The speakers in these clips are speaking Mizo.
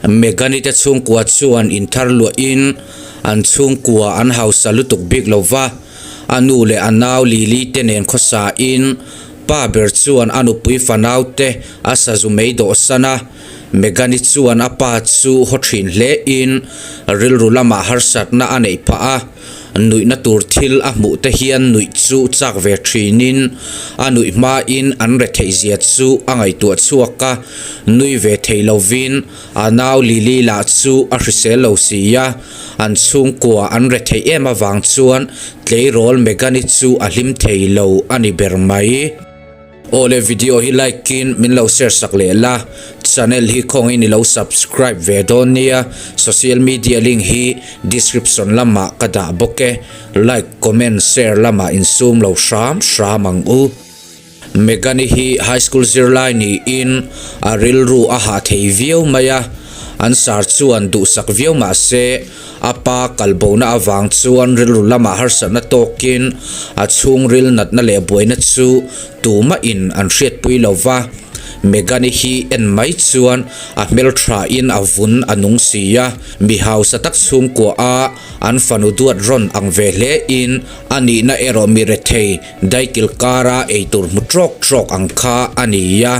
Megani te chhungkua chuan inthar luahin an chhungkua an hausa lutuk bik lo va, a nu leh a nau Lily te nen khawsain pa ber chuan a nupui fanau te a sazu mai dawhsan a. Megani chuan a pa chu haw thin hlein rilru lamah harsatna a neih phah a. Nuihna tur thil a hmuh te hian nuih chu chak ve thinin a nuih hmain an retheih zia chu a ngaihtuah chhuak a, nui ve thei lovin a nau Lily lah chu a hrisel lo si a, an chhungkua an retheih em avang chuan tleirawl Megani chu a hlim thei lo a ni ber mai. Awle video hi like in min lo share sak leh la, channel hi khawngin i lo subscribe ve dawn nia, social media link hi description lamah ka dah bawk e, like comment share lamah insum lo hram hram ang u. Megani hi high school zirlai niin a rilru a hah thei viau mai a, an sar chuan duhsak viau mahse A pa kalbona avang chuan rilru lamah harsatna tawkin a chhungril natna leh buaina chu tumahin an hriatpui lo va. Megani hi en mai chuan a hmelthain a vun a nung si a, mi hausa tak chhungkua a an fanu duat rawn ang ve hlein a nihna erawh mi rethei daikil kara eitur hmu trawk trawk ang kha a ni a.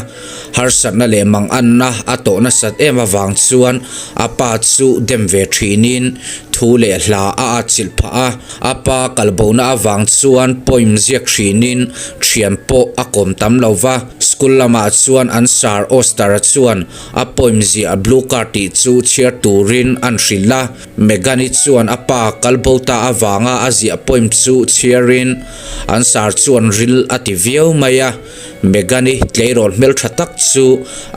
Harsatna leh manganna a tawh nasat em avang chuan a pa chu dem ve thinin thu leh hla a atchilh phah a. A pa kalbona avang chuan poem ziak thinin thian pawh a kawm tam lo va. School lamah chuan an Sir Oster-a chuan a poem ziah Blue Card tih chu chhiar turin an hrilh a. Meghan-i chuan a pa kalbo ta avanga a ziah poem chu chhiarin an Sir chuan ril a ti viau mai a. Meghan-i tleirawl hmeltha tak chu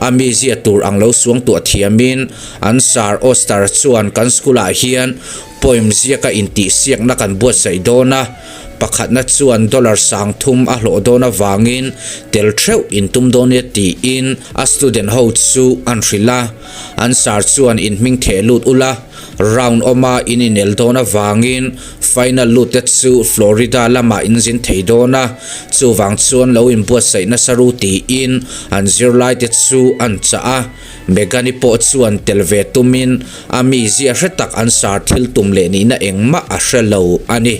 a mizia tur ang lo suangtuah thiamin an Sir Oster chuan kan school ah hian poem ziaka intihsiakna kan buatsaih dawn a, pakhatna chuan dollar 3000 a hlawh dawn avangin tel theuh intum dawn nia tiin a student ho chu an hrilh a, an Sir chuan inhming theh lut ula. Round awma in inel dawn avangin final lut te chu Florida lamah in zin thei dawn a, chuvang chuan lo inbuatsaih nasa ru tiin an zirlai te chu an chah a. Megani pawh chuan tel ve tumin a mizia hre tak an sar thil tum leh nihna engmah a hre lo a ni.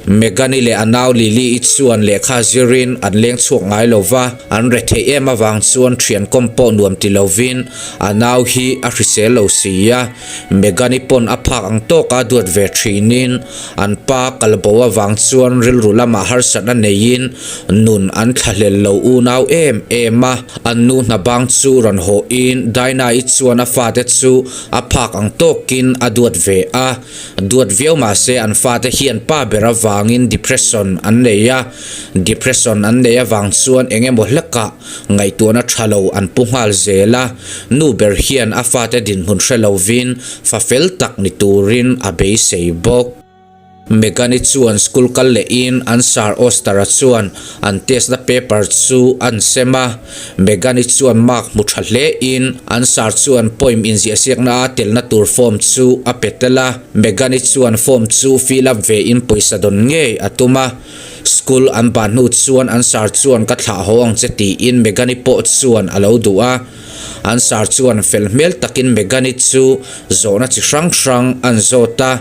Megani leh a nau Lily-i chuan lehkha zirin an leng chhuak ngai lo va, an retheih em avang chuan thian kawm pawh nuam ti lovin a nau hi a hrisel lo si a. Megani pawn a phak ang tawka duat ve thinin an pa kalbo avang chuan rilru lamah harsatna neiin nun an thlahlel lo unau em em a. An nu hna bang chu rawn hawhin Dinah-i chuan a fate chu a phak ang tawkin a duat ve a. Duat viau mahse an fate hian pa ber avangin depression an nei a, depression an nei avang chuan eng emaw hlekah ngaihtuahna tha lo an pu nghal zel a, nu ber hian a fate dinhmun hre lovin fa fel tak ni turin a beisei bawk. Megani chuan school kal lehin an Sir Oster-a chuan an test na paper chu an sem a, Megani chuan mark hmu tha hle in an sir chuan poem inziahsiakna a telna tur form chu a pe tel a. Megani chuan form chu fill up ve in pawisa dawn ngei a tum a. School an ban hnu chuan an sir chuan ka thlah haw ang che tiin Megani pawh chuan a lo duh a. An sir chuan fel hmel takin Megani chu zawhna chi hrang hrang an zawt a.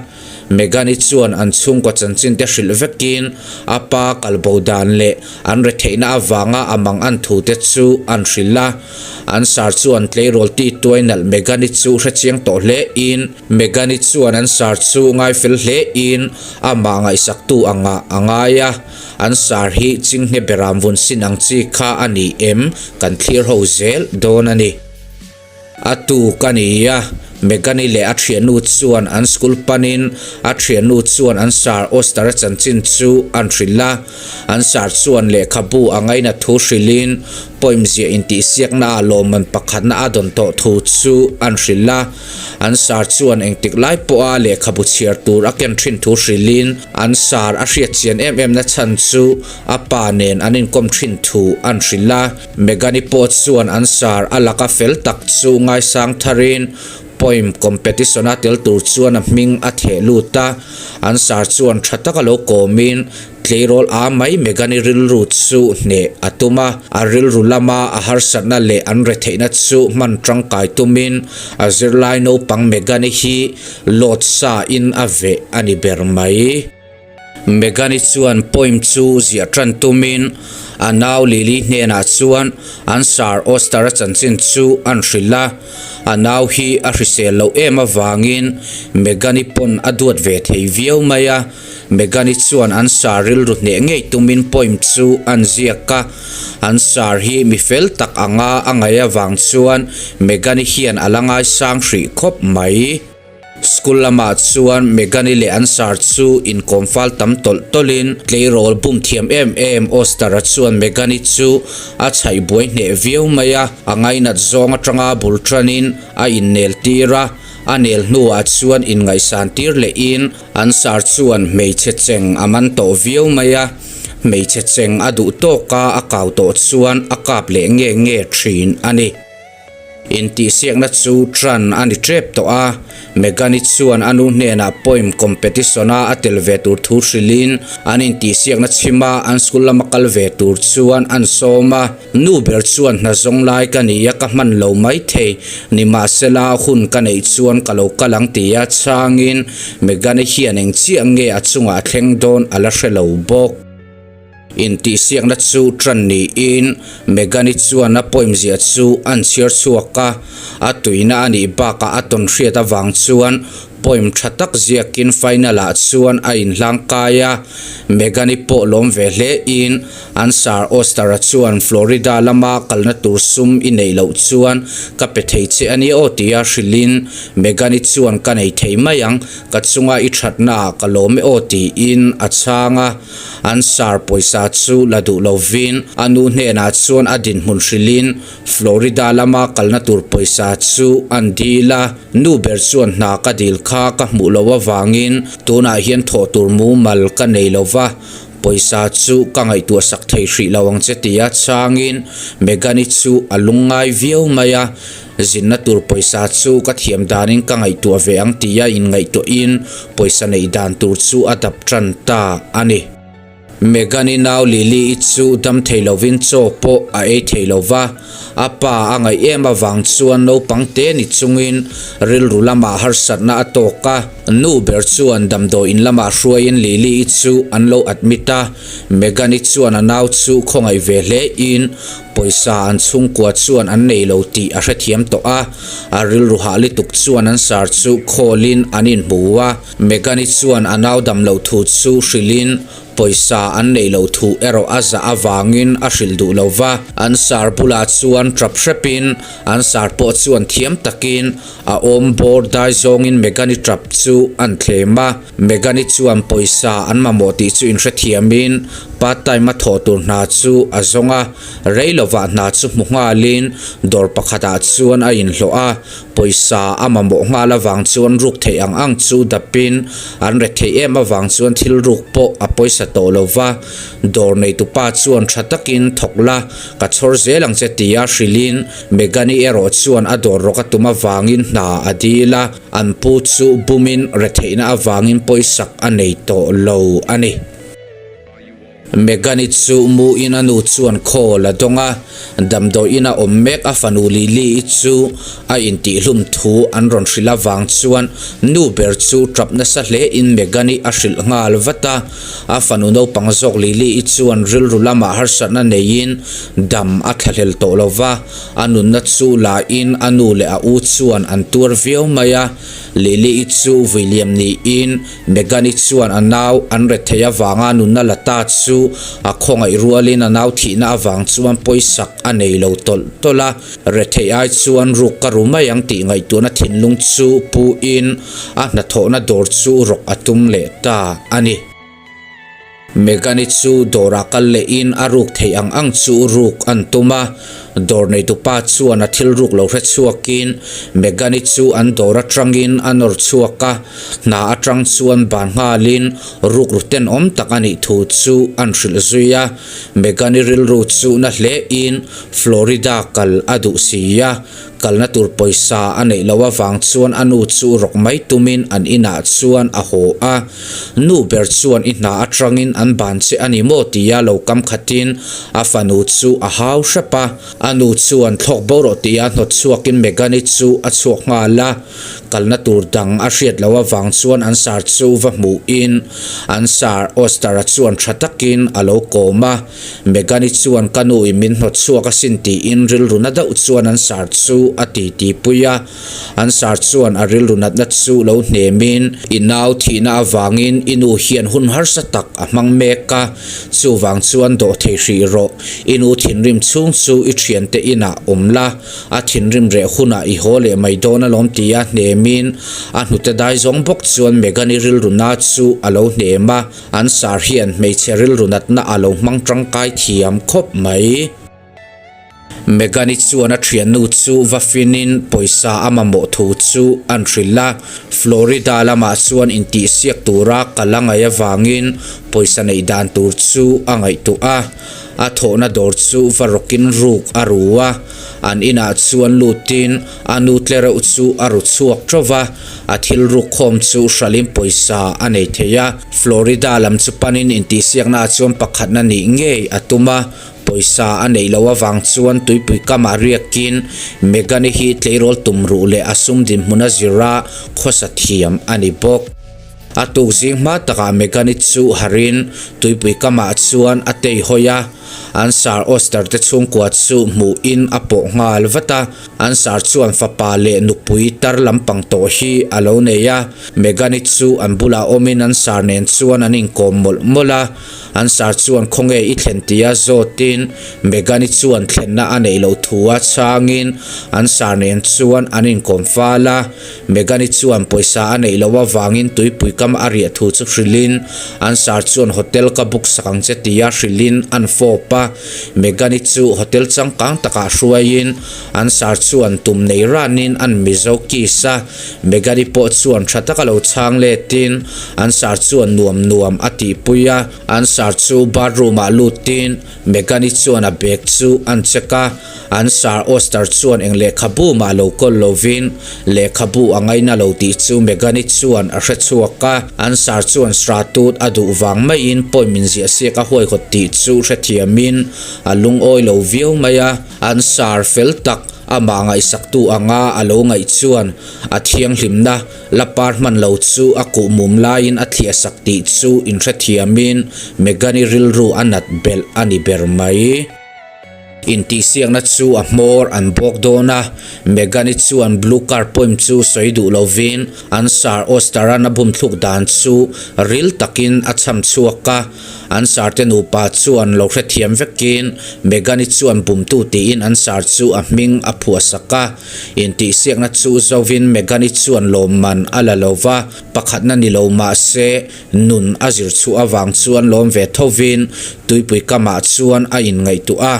Megani chuan an chhungkaw chanchin te hrilh vekin a pa kalbo dan leh an retheihna avanga a mang an thu te chu an hrilh a. An sar chuan tleirawl ti tuai nalh Megani chu hrechiang tawh hle in Megani chuan an sar chu ngaifel hle in amah ngaihsaktu angah a ngai a. An sar hi chinghne beram vun sin ang chi kha a ni em kan thlir ho zel dawn a ni. A tu ka ni a, Megani leh a thiannu chuan an school panin a thiannu chuan an sir Oster-a chanchin chu an hrilh a. An sir chuan lehkhabu a ngaina thu hrilhin poem ziah intihsiakna ah lawmman pakhatna a dawn tawh thu chu an hrilh a. An sir chuan engtik lai pawha lehkhabu chhiar tur a ken thin thu hrilhin an sir a hriatchian em em na chhan chu a pa nen an inkawm thin thu an hrilh a. Megani pawh chuan an sar a laka fel tak chu ngaisang tharin Poem competition-a tel tur chuan a hming a theh lut a, an sir chuan tha taka lo kawmin tleirawl a mai Megan-i rilru chu hneh a tum a, a rilru lama a harsatna leh an retheihna chu hman tangkai tumin a zirlai naupang Megan-i hi lawt sa in a veh a ni ber mai. Megan-i chuan poem chu ziah tan tumin a nau Lily hnenah chuan an Sir Oster-a chanchin chu an hrilh a. A nau hi a hrisel loh em avangin Megan-i pawn a duat ve thei viau mai a. Megan-i chuan an Sir rilru hneh ngei tumin poem chu an ziak a. An Sir hi mi fel tak anga a ngaih avang chuan Megan-i hian a la ngaisang hrih khawp mai. School lamah chuan Megan-i leh an sir chu inkawm fal tam tawlh tawlhin tleirawl bum thiam em em Oster-a chuan Megan-i chu a chhaih buai hneh viau mai a, a ngainat zawng atanga bul tanin a innel tir a, a nel hnuah chuan inngaihsan tir lehin an sir chuan hmeichhe cheng a man tawh viau mai a, hmeichhe cheng a duh tawka a kau tawh chuan a kap leh nge nge thin a ni. Intihsiakna chu tran a ni tep tawh a, Megan-i chuan a nu hnenah poem competition-a a tel ve tur thu hrilhin an intihsiakna chhima an school lama kal ve tur chuan an sawm a. Nu ber chuan hna zawng lai ka ni a, ka hman lo mai thei, nimahsela hun ka neih chuan ka lo kal ang tia chhangin Megan-i hian eng chiah nge a chungah a thleng dawn a la hre lo bawk. Intihsiakna chu tan niin Megan-i chuan a poem ziah chu an chhiar chhuak a, a tuina a nih bakah a tawn hriat avang chuan poem tha tak ziakin final-ah chuan a inhlang kai a. Megan-i pawh lawm ve hle in an Sir Oster-a chuan Florida lama kalna tur sum i neih loh chuan ka pe thei che a nia aw tia hrilhin Megan-i chuan ka nei thei mai ang, ka chunga i thatnaah ka lawm e aw tiin a chhang a. An sar pawisa chu la duh lovin a nu hnenah chuan a dinhmun hrilhin Florida lama kalna tur pawisa chu an dil a. Nu ber chuan hna ka dil kha ka hmuh loh avangin tunah hian thawh tur mumal ka nei lo va, pawisa chu ka ngaihtuah sak thei hrih lo ang che tia chhangin Megan-i chu a lungngai viau mai a. Zinna tur pawisa chu ka thiam danin ka ngaihtuah ve ang tia inngaihtuahin pawisa neih dan tur chu a dap tan ta a ni. Megan-i nau Lily-i chu dam thei lovin chaw pawh a ei thei lo va, a pa a ngaih em avang chuan naupang te ni chungin rilru lamah harsatna a tawk a. Nu ber chuan damdawiin lamah hruaiin Lily-i chu an lo admit a, Megan-i chuan a nau chu khawngaih ve hlein Pawisa an chhungkua chuan an nei lo tih a hrethiam tawh a, a rilru hah lituk chuan an sar chu khawlin an inhmu a. Megan-i chuan a nau dam loh thu chu hrilhin pawisa an neih loh thu erawh a zah avangin a hrilh duh lo va. An sar bulah chuan tap hrepin an sar pawh chuan thiam takin a awm bawr dai zawngin Megan-i tap chu an thlem a. Megan-i chuan pawisa an mamawh tih chu inhrethiamin part time a thawh tur hna chu a zawng a, rei lovah hna chu hmu nghalin dawr pakhatah chuan a inhlawh a, pawisa a mamawh nghal avang chuan ruk theih ang ang chu dapin an re theih em avang chuan thil ruk pawh a pawisa tawh lo va, dawr neitupa chuan tha takin thawk la ka chhawr zel ang che tia hrilhin Megan-i erawh chuan a dawr rawk a tum avangin hna a dil a. An pu chu bumin retheihna avangin pawisak a nei tawh lo a ni. Megan-i chu muin a nu chuan call a dawng a, damdawiin a awm mek a fanu Lily-i chu a intihhlum thu an rawn hrilh avang chuan nu ber chu tap nasa hlein Megan-i a hrilh nghal vat a. A fanu naupang zawk Lily-i chuan rilru lamah harsatna neiin dam a thlahlel tawh lo va. A nunna chu lahin a nu leh a u chuan an tuar viau mai a, Lily-i chu vuiliam niin Megan-i chuan a nau an rethei avanga nunna la ta chu a khawngaih rualin a nau thihna avang chuan pawisak a nei lo tawlh tawlh a, retheih ai chuan ruk ka ru mai ang tih ngaihtuahna thinlung chu pu in a hnathawhna dawr chu rawk a tum leh ta a ni. Megan-i chu dawrah kal lehin a ruk theih ang ang chu ruk an tum a. Dawr neitupa chuan a thil ruk lo hre chhuakin Megan-i chu an dawr atangin a nawr chhuak a, hna atang chuan ban nghalin rukru tenawm tak a nih thu chu an hrilh zui a. Megan-i rilru chu na hlein Florida kal a duh si a, kalna tur pawisa a neih loh avang chuan a nu chu rawk mai tumin an inah chuan a haw a. Nu ber chuan i hna atangin an ban che a ni maw tia lo kam khatin a fanu chu a hau hrep a. A nu chuan thlawk bo rawh tia hnawt chhuakin Megan-i chu a chhuak nghal a. Kalna tur dang a hriat loh avang chuan an sar chu va hmuhin an sar Oster-a chuan tha takin a lo kawm a. Megan-i chuan ka nu in min hnawt chhuak asin tiin rilru na deuh chuan an sar chu a ti ti pui a. An sar chuan a rilru natna chu lo hnemin i nau thihna avangin i nu hian hun harsa tak a hmang mek a, chuvang chuan dawh thei hrih rawh. I nu thinrim chhung chu i thiante inah awm la, a thinrim reh hunah i haw leh mai dawn alawm tia hnemin a hnute dai zawng bawk chuan Megan-i rilru na chu a lo hnem a. An sar hian hmeichhe rilru natna a lo hmang tangkai thiam khawp mai. Megan-i chuan a thiannu chu va finin pawisa a mamawh thu chu an hrilh a. Florida lamah chuan intihsiak tura kal a ngaih avangin pawisa neih dan tur chu a ngaihtuah a. A thawhna dawr chu va rawkin ruk a ru a. An inah chuan lutin a nu tlereuh chu a ru chhuak teuh va. A thil ruk khawm chu hralhin pawisa a nei thei a. Florida lam chu panin intihsiakna ah chuan pakhatna nih ngei a tum a, pawisa a neih loh avang chuan tuipui kamah riakin Megan-i hi tleirawl tum ruh leh a sum dinhmun a zir a, khawsa thiam a ni bawk. A tuk zing hma takah Megan-i chu harin tuipui kamah chuan a tei hawi a, an sar Oster te chhungkua chu hmuhin a pawh nghal vat a. An sar chuan fapa leh nupui tar lampang tawh hi a lo nei a, Megan-i chu an bulah awmin an sar nen chuan an inkawm mawlh mawlh a. An sar chuan khawnge i thlen tia zawtin Megan-i chuan thlenna a neih loh thu a chhangin an sar nen chuan an inkawm fal a. Megan-i chuan pawisa a neih loh avangin tuipui kam a riah thu chu hrilhin an sar chuan hotel ka book sak ang che tia hrilhin an fawp a. Megan-i chu hotel changkang takah hruaiin an sar chuan tum nei ranin an Mizo kiss a. Megan-i pawh chuan tha taka lo chhang letin an sar chuan nuam nuam a tihpui a. An sar chu bathroom ah lutin Megan-i chuan a bag chu an check a. An sar Oster chuan eng lehkhabu mah lo kawl lovin lehkhabu a ngaina lo tih chu Megan-i chuan a hre chhuak a. An sar chuan Sratut a duh vang maiin pawi min ziah siak a huaihawt tih chu hrethiamin a lungawi lo viau mai a. An sar fel tak amah ngaihsaktu anga a lo ngaih chuan a thianghlimna la par hman lo chu a kuhmum laiin a thliah sak tih chu inhrethiamin Megan-i rilru a nat belh a ni ber mai. Intihsiakna chu a hmawr an bawk dawn a, Megan-i chuan Blue Car poem chu sawi duh lovin an Sir Oster-a'n a bumthluk dan chu ril takin a chham chhuak a. An Sir te nupa chuan lo hrethiam vekin Megan-i chuan bumtu tiin an Sir chu a hming a phuahsak a. Intihsiakna chu zovin Megan-i chuan lawmman a la lo va, pakhatna ni lo mah se Nun a zir chhuah avang chuan lawm ve thovin tuipui kamah chuan a inngaihtuah a,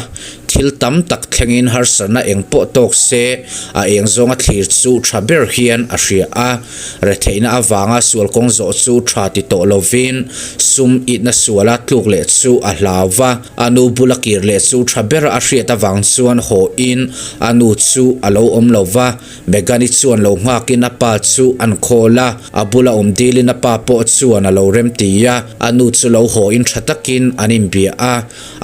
thil tam tak thlengin harsatna eng pawh tawk se a eng zawnga thlir chu tha ber hian a hria a. Retheihna avanga sual kawng zawh chu tha ti tawh lovin sum itna suala tluk leh chu a hlau va, a nu bula kir leh chu tha bera a hriat avang chuan hawhin a nu chu a lo awm lo va. Megan-i chuan lo nghakin a pa chu an khawl a, a bula awm dilin a pa pawh chuan a lo rem ti a, a nu chu lo haw in tha takin an inbia a,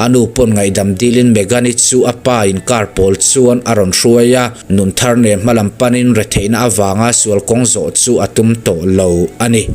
a nu pawn ngaihdam dilin Megan-i chu a pa in car pawl chuan a rawn hruai a, nun thar nen hmalam panin retheihna avanga sual kawng zawh chu a tum tawh lo a ni.